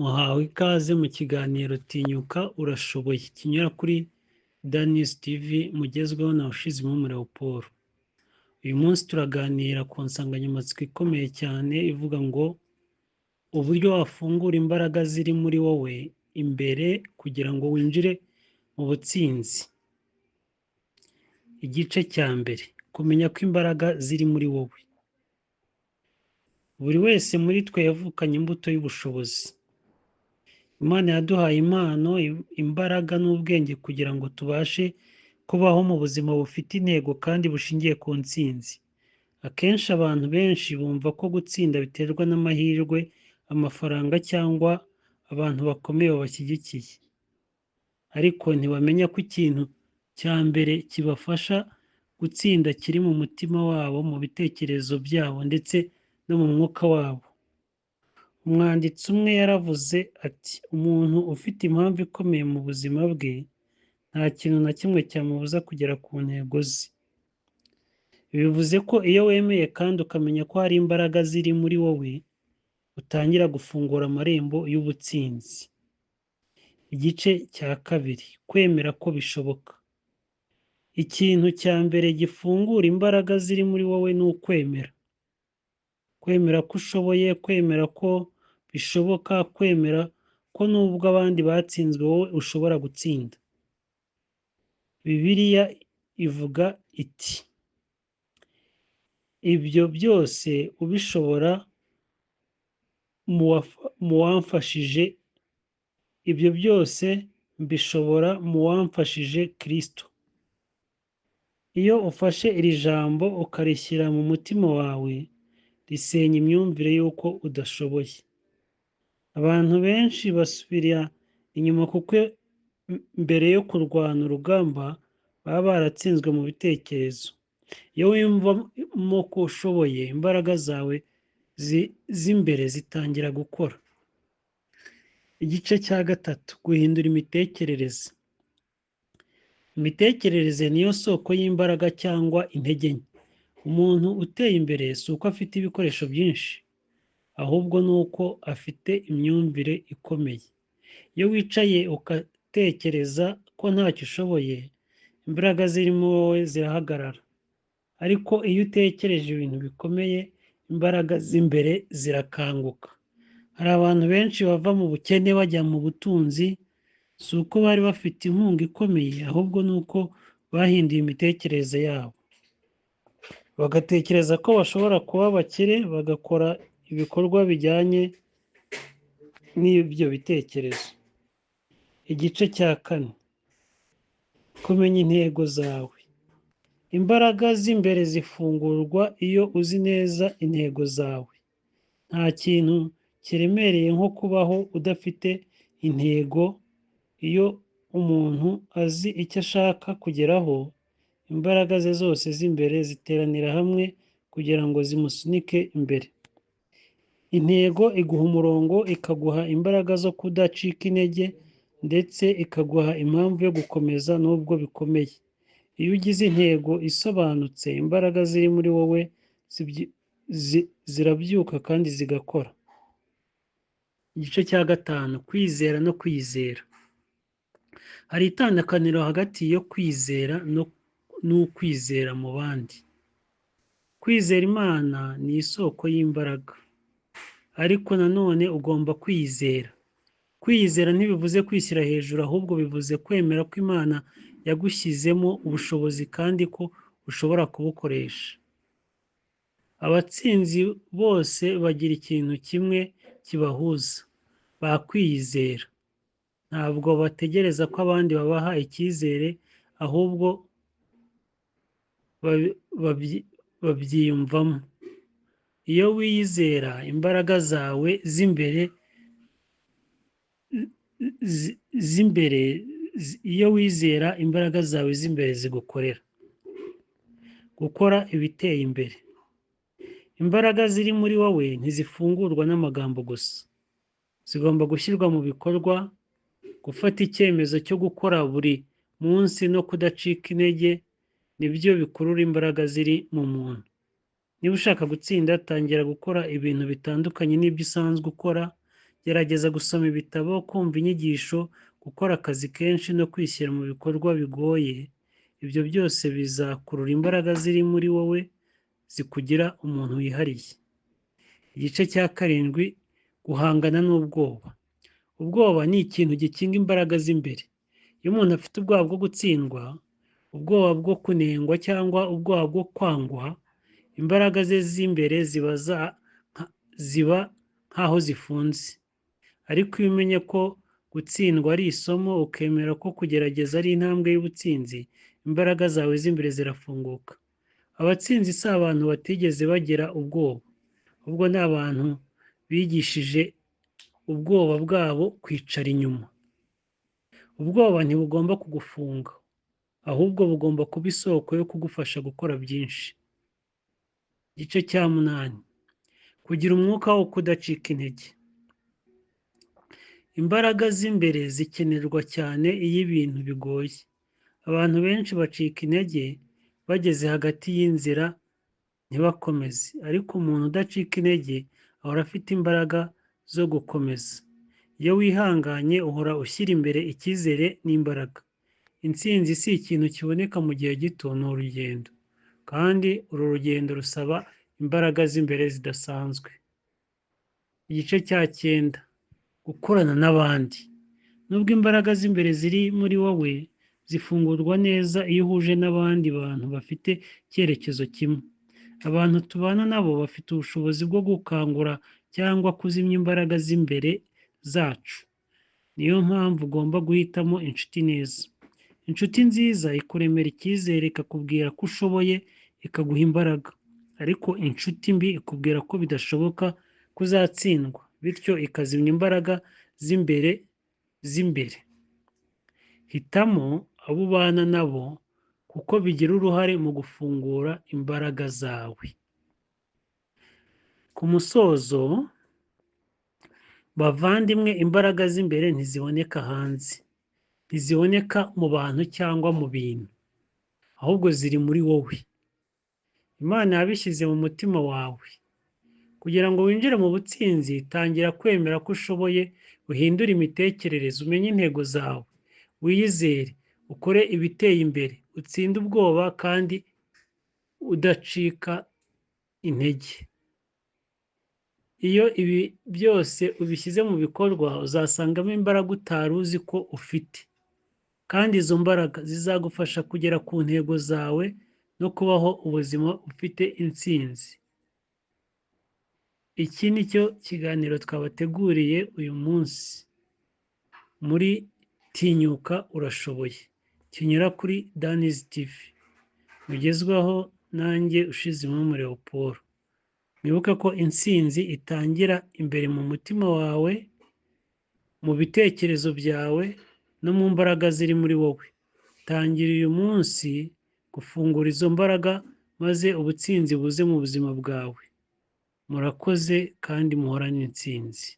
Muhawe ikaze mu kiganiro Tinyuka Urashoboye kinyura kuri Danews TV, mugezweho na Ushizimpumu Leopold. Uyu munsi turaganira ku nsanganyamatsiko ikomeye cyane ivuga ngo uburyo wafungura imbaraga ziri muri wowe imbere kugira ngo winjire mu butsinzi. Igice cya mbere, kumenya ko imbaraga ziri muri wowe. Buri wese muri twe yavukanye imbuto y'ubushobozi. Imana yaduhaye impano, imbaraga n'ubwenge kugira ngo tubashe kubaho mu buzima bufite intego kandi bushingiye ku ntsinzi. Akenshi abantu benshi bumva ko gutsinda biterwa n'amahirwe, amafaranga cyangwa abantu bakomeye babashyigikiye. Ariko ntibamenya ko ikintu cya mbere kibafasha gutsinda kiri mu mutima wabo, mu bitekerezo byabo ndetse no mu mwuka wabo. Umwanditsi umwe yaravuze ati: "Umuntu ufite impamvu ikomeye mu buzima bwe, nta kintu na kimwe cyamubuza kugera ku ntego ze." Bivuze ko iyo wemeye kandi ukamenya ko hari imbaraga ziri muri wowe, utangira gufungura amarembo y'ubutsinzi. Igice cya kabiri, kwemera ko bishoboka. Ikintu cya mbere gifungura imbaraga ziri muri wowe ni ukwemera. Kwemera ko ushoboye, kwemera ko bishoboka, kwemera ko nubwo abandi batsinzwe wowe ushobora gutsinda. Bibiliya ivuga iti: "Ibyo byose ubishobora mu wamfashije, ibyo byose mbishobora mu wamfashije Kristo." Iyo ufashe iri jambo ukarishyira mu mutima wawe, risenya imyumvire y'uko udashoboye. Abantu benshi basubira inyuma kuko mbere yo kurwana urugamba baba baratsinzwe mu bitekerezo. Iyo wiyumvamo ko ushoboye, imbaraga zawe z'imbere zitangira gukora. Igice cya gatatu, guhindura imitekerereze. Imitekerereze niyo soko y'imbaraga cyangwa intege nke. Umuntu uteye imbere si uko afite ibikoresho byinshi, ahubwo ni uko afite imyumvire ikomeye. Iyo wicaye ugatekereza ko ntacyo ushoboye, imbaraga ziri muri wowe zirahagarara. Ariko iyo utekereje ibintu bikomeye, imbaraga z'imbere zirakanguka. Hari abantu benshi bava mu bukene bajya mu butunzi, si uko bari bafite inkunga ikomeye, ahubwo ni uko bahinduye imitekerereze yabo. Bagatekereza ko bashobora kuba abakire, bagakora ibikorwa bijyanye n'ibyo bitekerezo. Igice cya kane, kumenya intego zawe. Imbaraga z'imbere zifungurwa iyo uzi neza intego zawe. Nta kintu kiremereye nko kubaho udafite intego. Iyo umuntu azi icyo ashaka kugeraho, imbaraga ze zose z'imbere ziteranira hamwe kugira ngo zimusunike imbere. Intego iguha umurongo, ikaguha imbaraga zo kudacika intege, ndetse ikaguha impamvu yo gukomeza nubwo bikomeye. Iyo ugize intego isobanutse, imbaraga ziri muri wowe zirabyuka kandi zigakora. Igice cya gatanu, kwizera no kwiyizera. Hari itandukaniro hagati yo kwizera n'ukwizera mu bandi. Kwizera Imana ni isoko y'imbaraga, ariko nanone ugomba kwiyizera. Kwiyizera ntibivuze kwishyira hejuru, ahubwo bivuze kwemera ko Imana yagushyizemo ubushobozi kandi ko ushobora kubukoresha. Abatsinzi bose bagira ikintu kimwe kibahuza, bakwiyizera. Ntabwo bategereza ko abandi babaha icyizere, ahubwo babyiyumvamo. Iyo wiyizera, imbaraga zawe z'imbere, iyo wizera imbaraga zawe z'imbere zigukorera gukora ibiteye imbere. Imbaraga ziri muri wowe ntizifungurwa n'amagambo gusa, zigomba gushyirwa mu bikorwa. Gufata icyemezo cyo gukora buri munsi no kudacika intege nibyo bikurura imbaraga ziri mu muntu. Niba ushaka gutsinda, tangira gukora ibintu bitandukanye n'ibyo usanzwe ukora. Gerageza gusoma ibitabo, kumva inyigisho, gukora akazi kenshi no kwishyira mu bikorwa bigoye. Ibyo byose bizakurura imbaraga ziri muri wowe zikugira umuntu wihariye. Igice cya 7, guhangana n'ubwoba. Ubwoba ni ikintu gikinga imbaraga z'imbere. Iyo umuntu afite ubwoba bwo gutsindwa, ubwoba bwo kunengwa cyangwa ubwoba bwo kwangwa, imbaraga ze z'imbere ziba nk'aho zifunze. Ariko iyo umenye ko gutsindwa ari isomo, ukemera ko kugerageza ari intambwe y'ubutsinzi, imbaraga zawe z'imbere zirafunguka. Abatsinzi si abantu batigeze bagira ubwoba, ahubwo ni abantu bigishije ubwoba bwabo kwicara inyuma. Ubwoba ntibugomba kugufunga, ahubwo bugomba kuba isoko yo kugufasha gukora byinshi. Igice cya 8, kugira umwuka wo kudacika intege. Imbaraga z'imbere zikenerwa cyane iyo ibintu bigoye. Abantu benshi bacika intege bageze hagati y'inzira ntibakomeze, ariko umuntu udacika intege ahora afite imbaraga zo gukomeza. Iyo wihanganye uhora ushyira imbere icyizere n'imbaraga. Intsinzi si ikintu kiboneka mu gihe gito, ni urugendo, kandi uru rugendo rusaba imbaraga z'imbere zidasanzwe. Igice cya 9, gukorana n'abandi. Nubwo imbaraga z'imbere ziri muri wowe, zifungurwa neza iyo uhuje n'abandi bantu bafite icyerekezo kimwe. Abantu tubana nabo bafite ubushobozi bwo gukangura cyangwa kuzimya imbaraga z'imbere zacu. Niyo mpamvu ugomba guhitamo inshuti neza. Inshuti nziza ikuremera icyizere, ikakubwira ko ushoboye, ikaguha imbaraga. Ariko inshuti mbi ikubwira ko bidashoboka, kuzatsindwa, bityo ikazimya imbaraga z'imbere. Hitamo abo ubana nabo kuko bigira uruhare mu gufungura imbaraga zawe. Ku musozo, bavandimwe, imbaraga z'imbere ntiziboneka hanze, ntiziboneka mu bantu cyangwa mu bintu, ahubwo ziri muri wowe. Imana yabishyize mu mutima wawe. Kugira ngo winjire mu butsinzi, tangira kwemera ko ushoboye, uhindure imitekerereze, umenye intego zawe, wiyizere, ukore ibiteye imbere, utsinde ubwoba kandi udacika intege. Iyo ibi byose ubishyize mu bikorwa, uzasangamo imbaraga utari uzi ko ufite, kandi izo mbaraga zizagufasha kugera ku ntego zawe no kubaho ubuzima ufite intsinzi. Iki ni cyo kiganiro twabateguriye uyu munsi muri Tinyuka Urashoboye, kinyura kuri Danizi TV, mugezwaho nanjye Ushizimpumu Leopold. Mwibuke ko intsinzi itangira imbere mu mutima wawe, mu bitekerezo byawe no mu mbaraga ziri muri wowe. Tangira uyu munsi gufungura izo mbaraga maze ubutsinzi buze mu buzima bwawe. Murakoze kandi muhorane intsinzi.